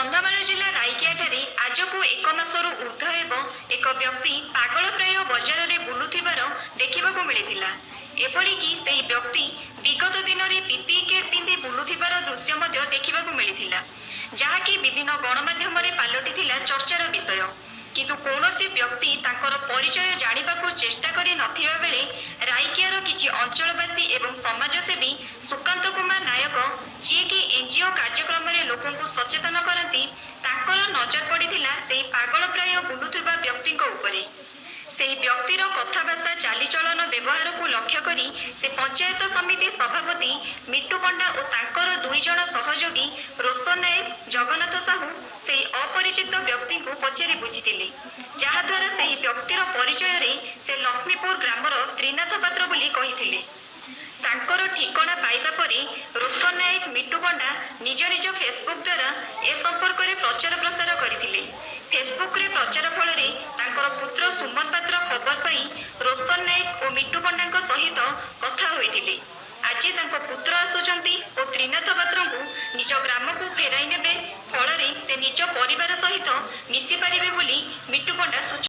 କନ୍ଧମାଳ ଜିଲ୍ଲା ରାଇକିଆଠାରେ ଆଜକୁ ଏକ ମାସରୁ ଉର୍ଦ୍ଧ୍ୱ ହେବ ଏକ ବ୍ୟକ୍ତି ପାଗଳ ପ୍ରାୟ ବଜାରରେ ବୁଲୁଥିବାର ଦେଖିବାକୁ ମିଳିଥିଲା। ଏଭଳିକି ସେହି ବ୍ୟକ୍ତି ବିଗତ ଦିନରେ ପିପିଇ କିଟ୍ ପିନ୍ଧି ବୁଲୁଥିବାର ଦୃଶ୍ୟ ମଧ୍ୟ ଦେଖିବାକୁ ମିଳିଥିଲା, ଯାହାକି ବିଭିନ୍ନ ଗଣମାଧ୍ୟମରେ ପାଲଟିଥିଲା ଚର୍ଚ୍ଚାର ବିଷୟ। କିନ୍ତୁ କୌଣସି ବ୍ୟକ୍ତି ତାଙ୍କର ପରିଚୟ ଜାଣିବାକୁ ଚେଷ୍ଟା କରି ନଥିବା ବେଳେ ରାଇକିଆର କିଛି ଅଞ୍ଚଳବାସୀ ଏବଂ ସମାଜସେବୀ ସୁକାନ୍ତ କୁମାର ନାୟକ, ଯିଏକି ଏନ୍ଜିଓ କାର୍ଯ୍ୟକ୍ରମରେ ଲୋକଙ୍କୁ ସଚେତନ କରନ୍ତି, ତାଙ୍କର ନଜର ପଡ଼ିଥିଲା ସେହି ପାଗଳ ପ୍ରାୟ ବୁଲୁଥିବା ବ୍ୟକ୍ତିଙ୍କ ଉପରେ। ସେହି ବ୍ୟକ୍ତିର କଥାଭାଷା, ଚାଲିଚଳନ, ବ୍ୟବହାରକୁ ଲକ୍ଷ୍ୟ କରି ସେ ପଞ୍ଚାୟତ ସମିତି ସଭାପତି ମିଟୁ ପଣ୍ଡା ଓ ତାଙ୍କର 2 ଜଣ ସହଯୋଗୀ ରୋଶନ ନାୟକ, ଜଗନ୍ନାଥ ସାହୁ ସେହି ଅପରିଚିତ ବ୍ୟକ୍ତିଙ୍କୁ ପଚାରି ବୁଝିଥିଲେ, ଯାହାଦ୍ୱାରା ସେହି ବ୍ୟକ୍ତିର ପରିଚୟରେ ସେ ଲକ୍ଷ୍ମୀପୁର ଗ୍ରାମର ତ୍ରିନାଥ ପାତ୍ର ବୋଲି କହିଥିଲେ। ତାଙ୍କର ଠିକଣା ପାଇବା ପରେ ରୋଶନ ନାୟକ, ମିଟୁ ପଣ୍ଡା ନିଜ ନିଜ ଫେସବୁକ୍ ଦ୍ୱାରା ଏ ସମ୍ପର୍କରେ ପ୍ରଚାର ପ୍ରସାର କରିଥିଲେ। ଫେସବୁକ୍ରେ ପ୍ରଚାର ଫଳରେ ତାଙ୍କର ପୁତ୍ର ସୁମନ ପାତ୍ର ଖବର ପାଇ ରୋଶନ ନାୟକ ଓ ମିଟୁ ପଣ୍ଡାଙ୍କ ସହିତ କଥା ହୋଇଥିଲେ। ଆଜି ତାଙ୍କ ପୁତ୍ର ଆସୁଛନ୍ତି ଓ ତ୍ରିନାଥ ପାତ୍ରଙ୍କୁ ନିଜ ଗ୍ରାମକୁ ଫେରାଇ ନେବେ, ଫଳରେ ସେ ନିଜ ପରିବାର ସହିତ ମିଶି ପାରିବେ ବୋଲି ମିଟୁ ପଣ୍ଡା ସୂଚନା